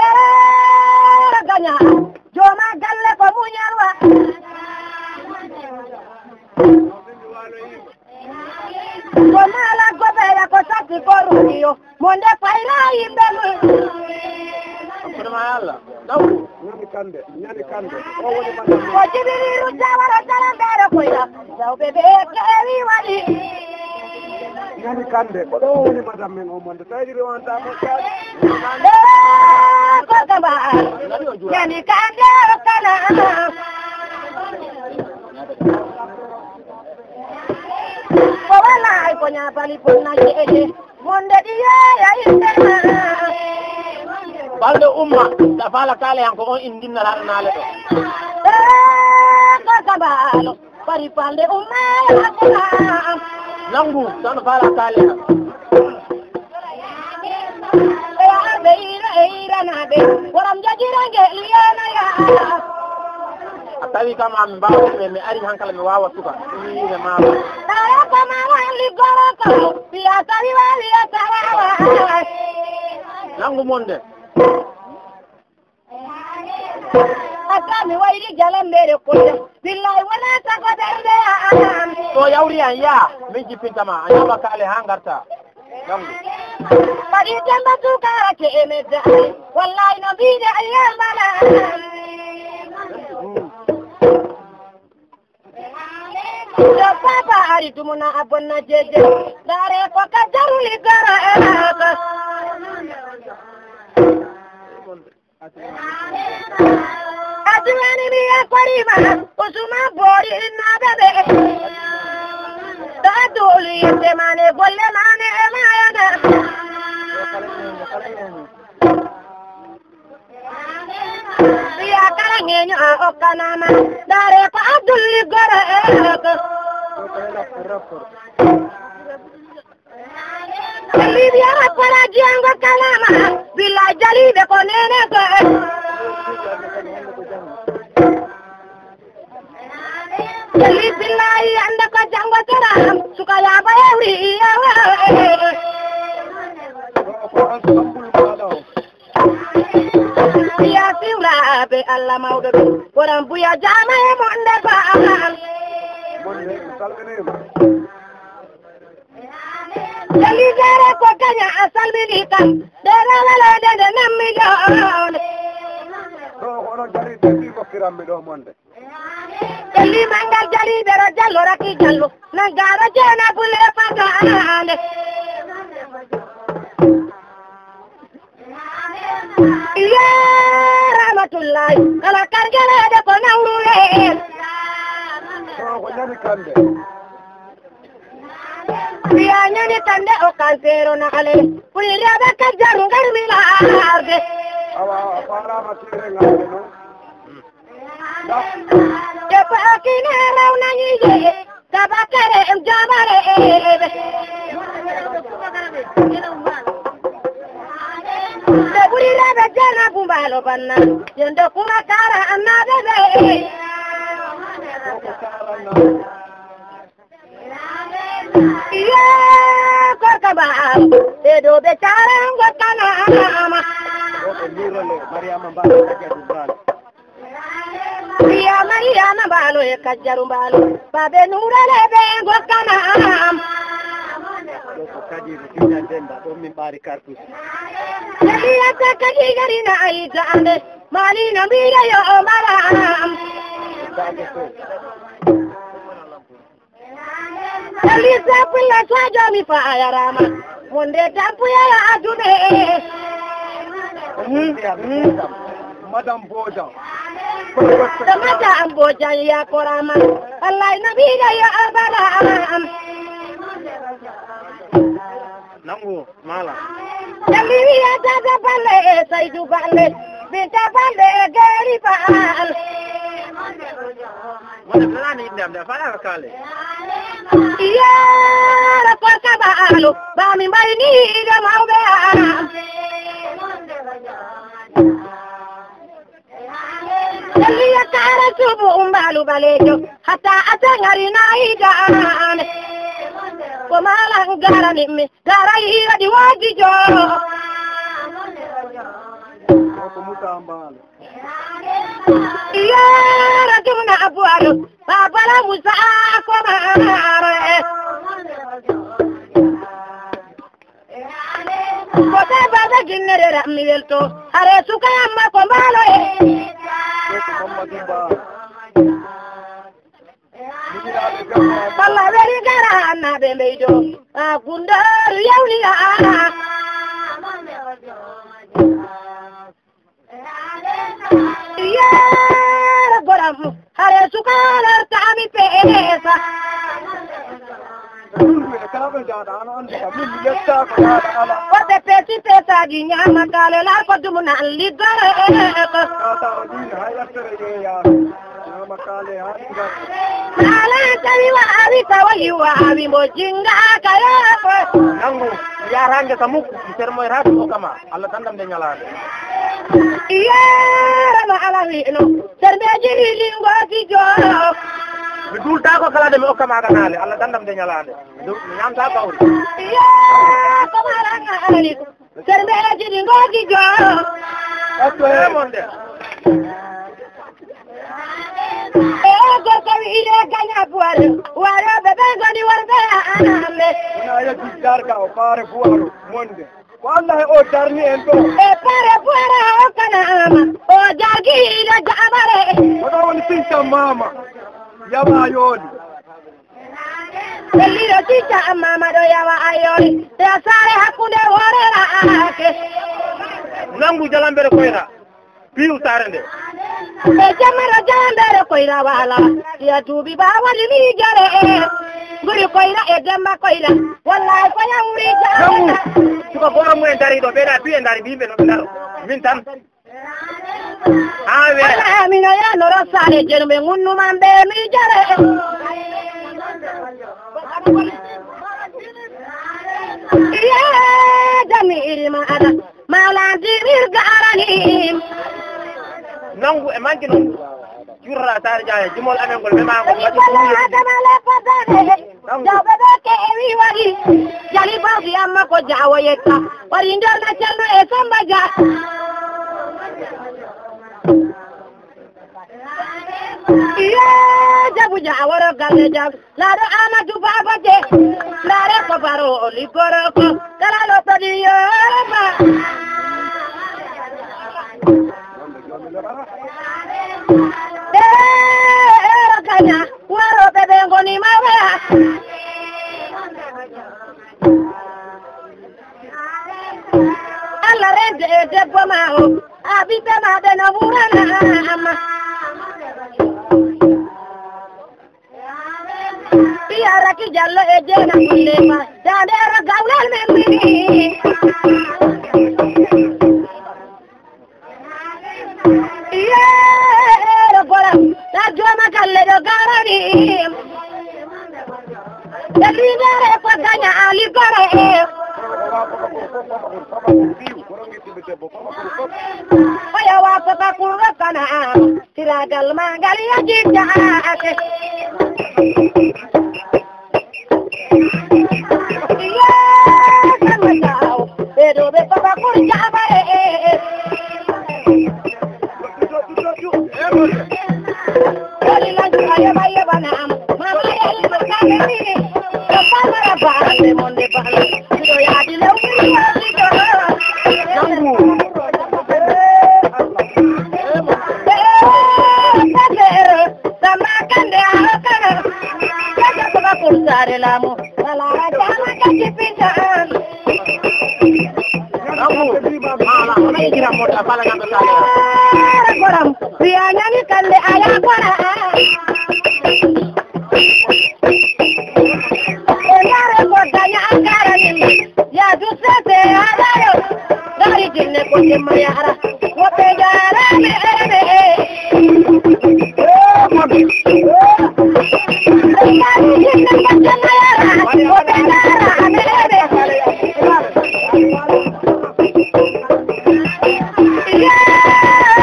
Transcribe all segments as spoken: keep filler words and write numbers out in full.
Ee, gaña, jooma galle ko muñal wa. Ko maala gobeya ko satti ko ruɗiyo, mo nde fayra yimɓe mum. Vraiment Allah. Daw. Ñani Kande, Ñani Kande. O woni madame. Ko Jibriilu Jawara Salambeere koyra. Sawɓe ɓe keewi waɗi. Ñani Kande, ko ɗo woni madame men o monde. Tawi rewanta mo jaade. Ee, ko Kamba. Ñani Kande o kana. Ko wallaay ko ñaabali fotna jeeɗe. Monde ɗi yeeya yimɓe ma. Balɗe umma, ta faala kaale han ko on in ndinnal haɗanaale ɗo. Ee, ko Kamba. Bari falnde umma e hakkunde am. Nangu, tan faala kaale am. E arɓe ira, e iranaaɓe, woram jajira nge liyana ya. A tawi kam am mbaawa ɓe, mi ari hankala mi waawa suka. Mi yiine maama. Tawa ko ma wan liggoro ko, wiya tawi wa, wiya tawa wa. Nangu monde. Ata mi wayri jalambeere koyɗam. Billahi wona sago ɓernde am. So yawri an yaa, min jippintama, a ñaama kaale haa ngarta. Ɗamɗo. Kadi Demba Tunkara ke e medda. Wallahi no mbiɗe a yambala. Yo papa ari dumuna a bonna jeje. Dare ko ka jaruli gara e ka. Adduwani mi yakorima, usuma bori inna bebe. Dadulu yette mane, golle mane e mayana. Iya kala ngenyo a okkanama, dare ko Abdul Ligoro e ko. Jalibi ara kora jiango kalama, bila jalibe ko nene ko. Jali billahi anda ko jango tara, suka ya bayawri iya. Ya siwla be Allah mawɗo ɗum, woran buya jama e monde ba. Monde, mi salminima. Jali dere ko kaña a salmini kam, dere wala dede nammi ɗon. Ɗo ko onon jali de fi mokkiranmi ɗo monde. Jali mangal jali dere jallo raki jallo, nangaro jena bule fata ande. Ye Rahmatullahi, kala kargeleɗe ko nawrude. Ɗo ko ñani kande. Mbiya ñani kande o kansero na ale. Ɓuri rewɓe kajjaru ngarmi laarde. Awa, a faalaama tiire ngaade noon. Debbo o kiine rewnañi je. Tabakere em jamare ebe. Ɓe ɓuri rewɓe jena bumbalo banna. Yendo kuma kara annaɓe ɓe. Ye korka ba. Ɓe ɗo ɓe carango kana ama. Ɗo ko Nurole Mariama Mbaalo Kajjatu Mbaalo. Iya Mariama Mbaalo e Kajjaru Mbaalo. Babe Nurole ɓe gokkana am. Ɗo ko Kadiru Kiña Demba, ɗo min ɓaari kartus. Jaliyata kadi garina ay jaande. Mali no mbiɗa yo o mbara am. Elisa Pulla Sadio mi fa a yaraama. Wonde tampuya ya adume. Madame Bojan. Madame Bojan ya korama. Allah na bida ya abara. Nangu. Mala. Jalli wiya Dada Balle e Saydu Balle, Binta Balle e Geri Baal. Wala ɓe nani innde am de, a faalaaka kaale. Yara korka Baalo, ba mi mbayni ide mawɓe am. Jalli ya kara subu umbalu balejo, hatta ate ngari na ida ane. Ko malan garani mi, garay waɗi woji jo. Ko Musa Mbaalo. Yara jumna abuwalo, babala Musa ko mare. Ko te baba ginnere ram mi welto, hare suka amma ko Mbaalo e. Ko Muhammadu Mbaalo. Balla weli gara annaɓe ɓeydo a gundar yawliya. Yara goram hare sukalar tami peesa. Wonde pesi pesaji ñama kale lar ko dumuna ligore. Ala tawi wa awi tawa yiwa awi mo jinga kayo. Nangu yarange ka mukku, mi sermoy ratu ko kama, Allah dandam de ñalaade. Yara ma ala wi no, serbeji lingo ti jo. Mi dulta ko kala de mi okka ma ganale, Allah dandam de ñalaade. Mi ñanta ka uri. Ya ko maranga ali. Serbeji ɗi ngoji jo. Ato e mon de. E o gorko wi'ire gaña buwar, waroɓe ɓe ngoni worɓe aame. Wona yetti darga o faare buwaro monde. Ko Allah e o darni en ɗo. E faare buwaro o kana ama, o dargi ina jaɓare. Ko ɗo woni sinta mama, yama yooli. Pelliɗo ticca amma maɗo yawa ayori ya sare hakkunde worera ake. Nangu jalambere koyra piw sare nde. E jammaɗo jalambere koyra wala ya duubi ba woni mi jare e. Nguri koyra e demba koyra wallahi ko yawri jare. Nangu suka goro mu en dari ɗo ɓeɗa piye dari bimɓe no ɓe daro min tan. Awe. Ala amina ya noro sare jenu me ngunnu mambe mi jare. Iya jami irima ada malandi mirga arani. Nangu e manki nangu. Jurra sare jaya jimol amen gol be mango. Jawɓe ɗo ke e wi wari jali bawdi amma ko jawo yetta wari nder na cerno e samba ja. Iye jabu ja aworo galle jab laro amadu baba je lare ko baro o ligoro ko kala lo pedi yo ba. Ero kanya waro bebe ngoni mawe. Allah rende e debbo ma o abite ma ɓe no wurana amma. Piyaraki jallo e jeena kulle ma dande ero gawlal men mini. Yeero goram na jooma galle ɗo garani. E liideere ko gaña ali gore. Oya wa papa kurro kana tiragal magal ya jidda ake. Ɓeɗo ɓe papa kur jaɓare. Wali lanju ayo bayo bana am. Mama ya ni makane ni. Papa mara ba le monde ba. Ndo ya di le wuri wa di go. Nangu. Sama kande a kana. Kata sama kursare lamu. Wala jama kati pinta. Abu, ala, ala ikira mota pala na pala. Koram, biya nyani kande aya kora. Yare ko danya akara ni. Ya du sese ya dayo. Dari jinne ko te mayara. Ko te yara me ere me. Eh, mo. Dari jinne ko te mayara. Ko te yara me ere. Ya,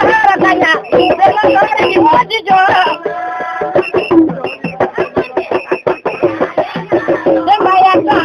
ara kanya. Dema ko ni mo di jo. Dema ya ka